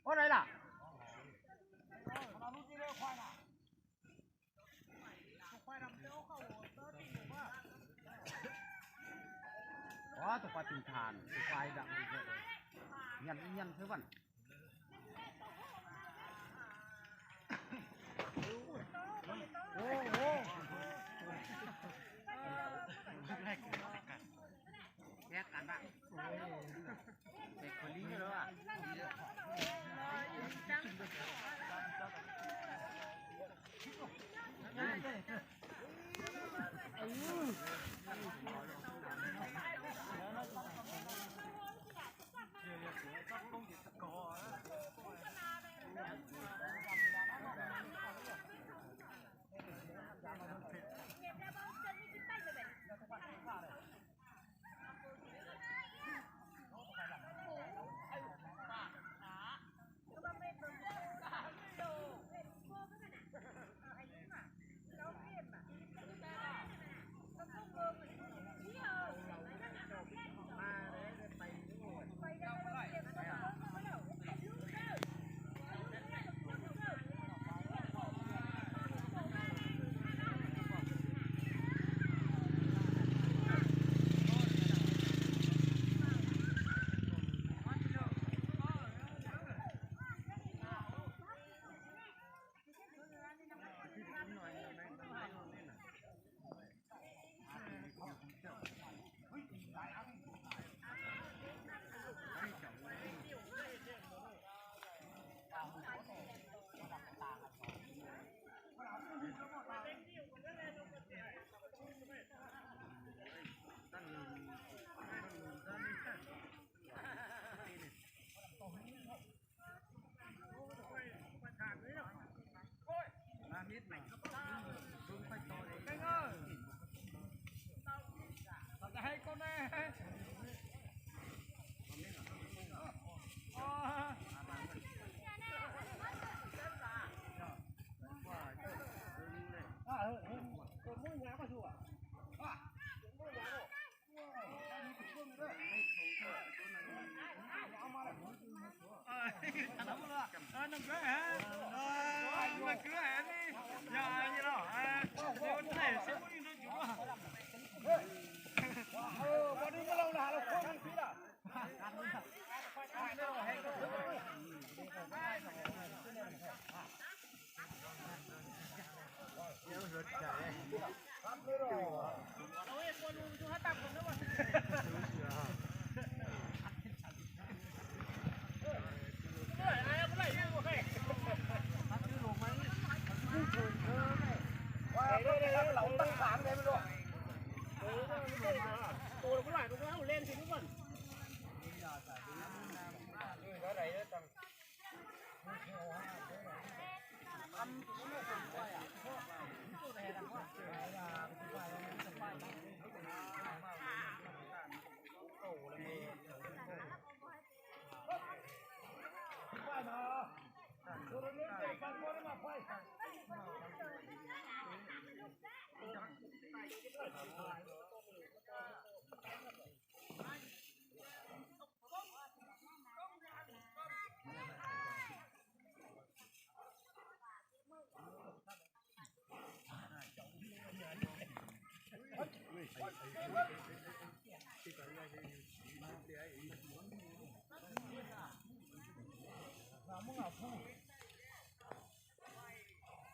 Có đây là. Có tus khoai tùng thàn, tus khoai đặng. Nhăn nhăn thứ vần. Ghét cán bạn. Để có lý nữa à?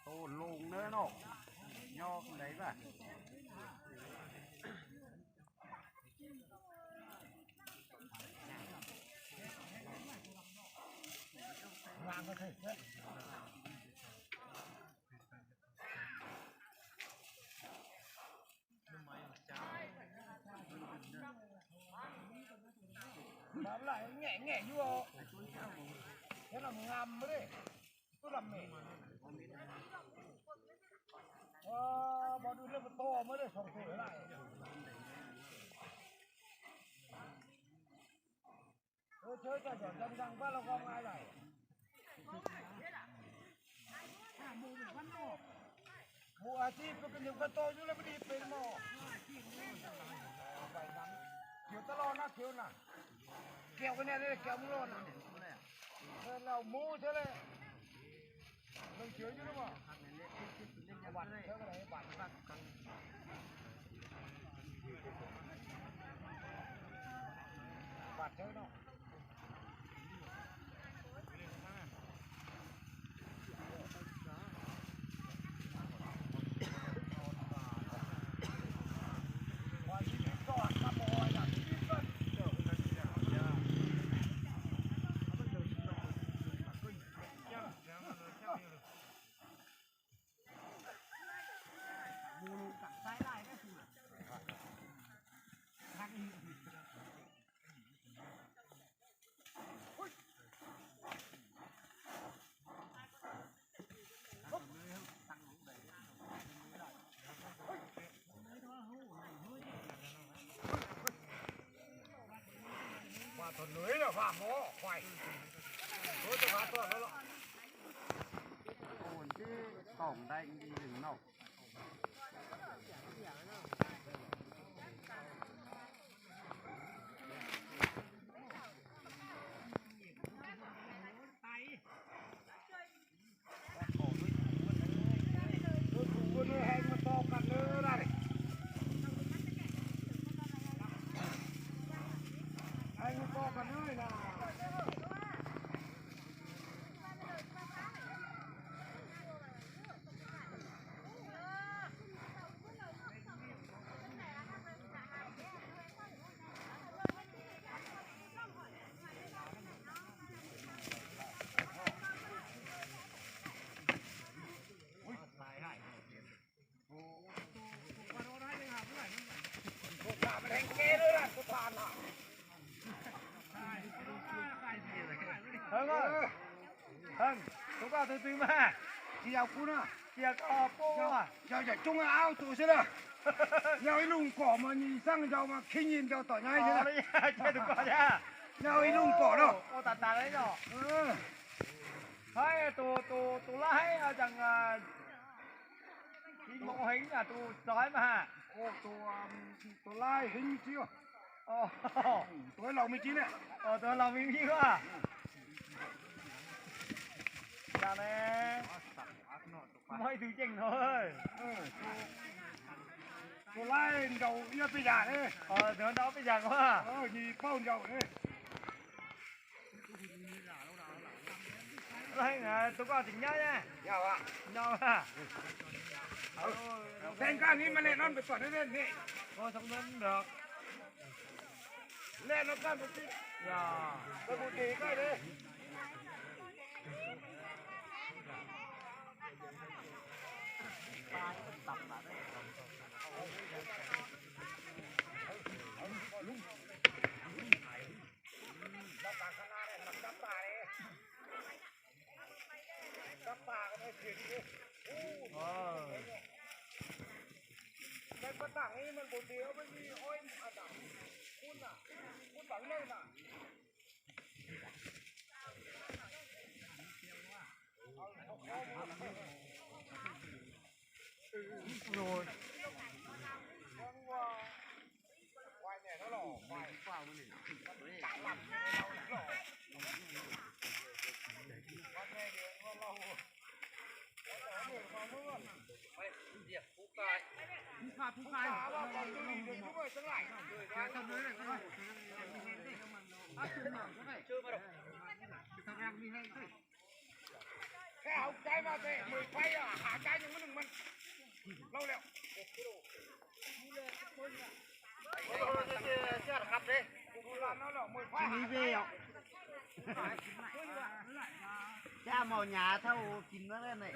Tus lus na no, nyob kuv ntev lawm. Mas lam nyem nyem yus, thiab los ngam li, tub lam me, pov dwg lej puas tog muab lej soo tus laj. Chaw cov cov nrag npaj los koj nqa lawm. Mus as tsis peb kws nyuam koj tau yus lej peb dig pem mog. Khiav taj loj na khiav na. Khiav koj niam li khiav mus loj na. Mú thiab le. Nws chwv chứ đúng không? Bạt chứ nó. Ua thaum lưới là vả mó khoai. Lưới tôi vả tuần đó lắm. Ôn chứ tổng đại đi rừng nậu. Hưng ơi, Hưng, tus koj tus twg mas? Tsis yog kuv no. Tsis yog koj pub. Yog yawm coob ao tus xwb na. Yog ib lub pom mas nyias xeeb yau mas khib nyias yau tom nyab xwb na. Yog ib lub pom no. Ua tas tas li no. Hais tus, tus, tus laj heev, tus laj heev mas. Tus laj heev tsis, tus laus me ntsis na. Tus laus me ntsis a. Cas ne, muaj ib tug ceeb no. Tus laj nraud ib peb yam ne. Tus nraud peb yam ko. Nws paub nraud ne. Tus koj tseem nyob ne? Nyob. Ten koj ni mas lej no pem tom ne. Lej no koj mus tim koj ne. Rồi. Cái hậu trái mà thế, mười phẩy à, hả trái nhưng mà đừng mà lâu lẹo. Siab khab de. Cia mos nyav thauj ua kis no ne.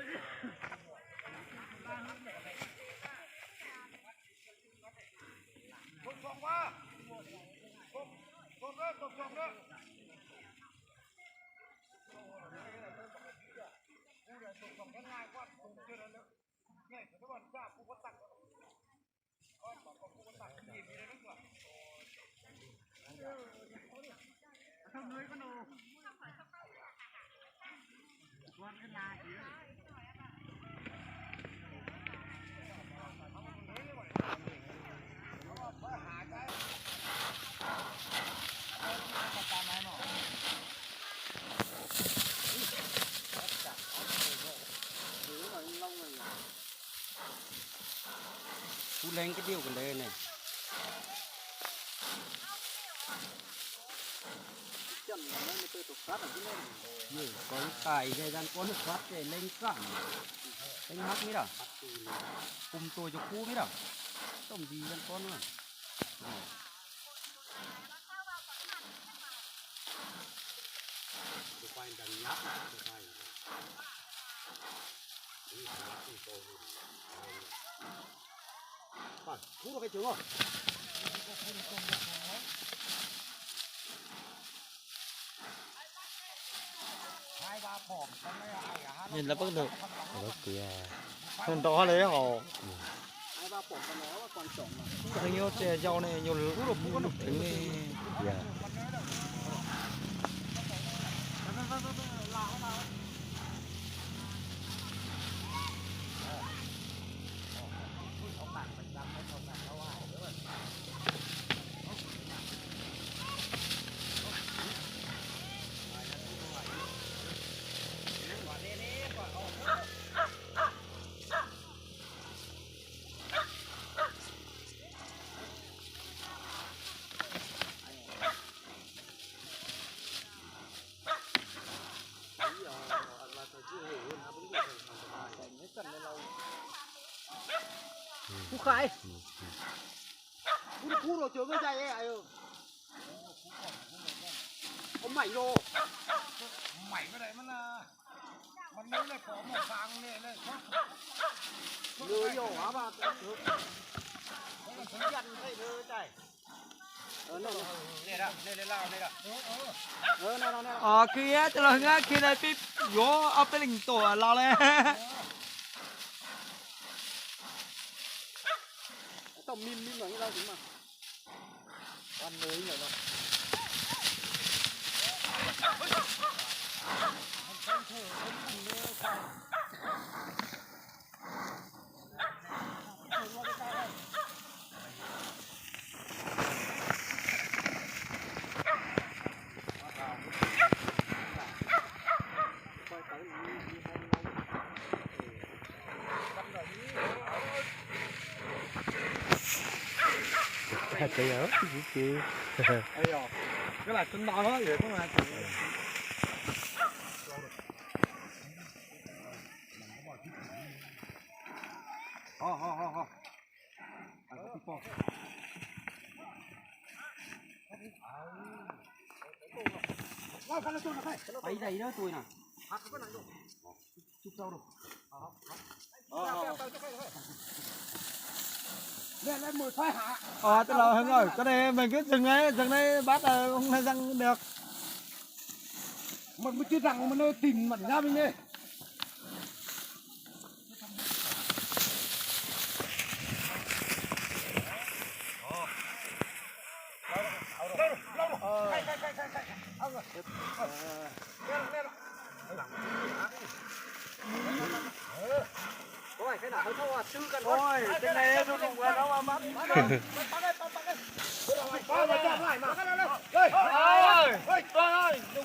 Leej cái điều cái lệ này. Ywg, có tais yog yan koj nws khuab ces leej xam, leej hab mi da, pum tua cov kub mi da, tau ntsis yan koj na. Nws lawv bắt đầu. Nws nrov li hos. Nws nyob ces yau ne, yau lub lub theev ne. Kub khai. Kub, kub rồi, chớ ngơi dây ấy, ai ơ. Có mảy rồi. Mảy cái này mà là, mà nếu này có một vàng này, này, lừa dối hả bà? Có là thứ dặn đây thôi, chạy. Kwv tij los hwv, khi no peb yuav ob peb leeg tuaj los li. Ơ, tij laug Hưng ơi, cái này mình cứ dừng đấy, dừng đấy, bắt, ờ, ông này dăng được. Mình mới chứ rằng mình nói tìm mình ra mình đi. Ôi, cái này rung rung qua nó mà bắt.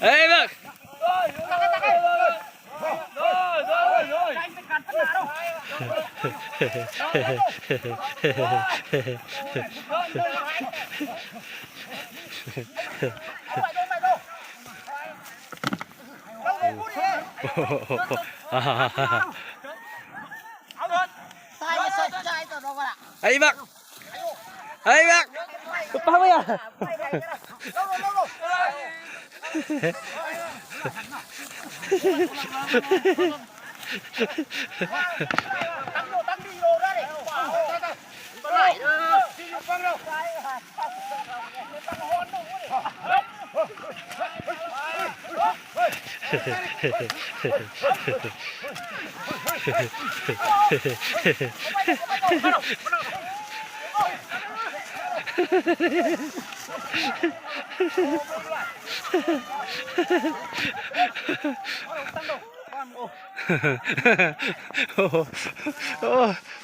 Ê, Bắc. Ê, Bắc. Ê, Bắc. Tụi tao bây giờ.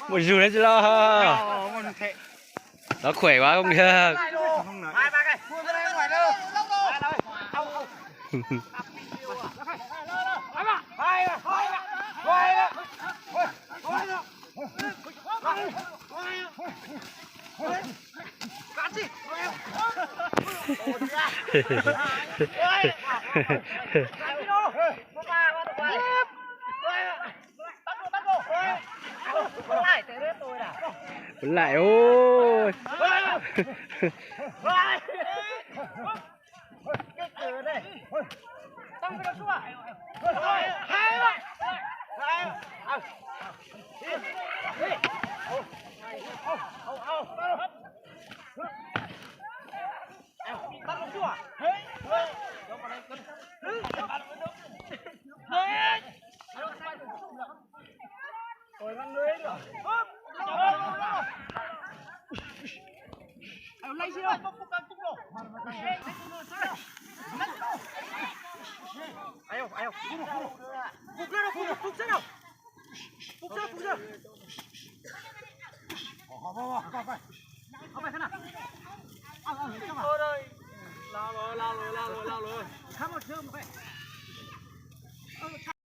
Mus zus na tsis los. Nó khỏe quá không kìa. Laim ub.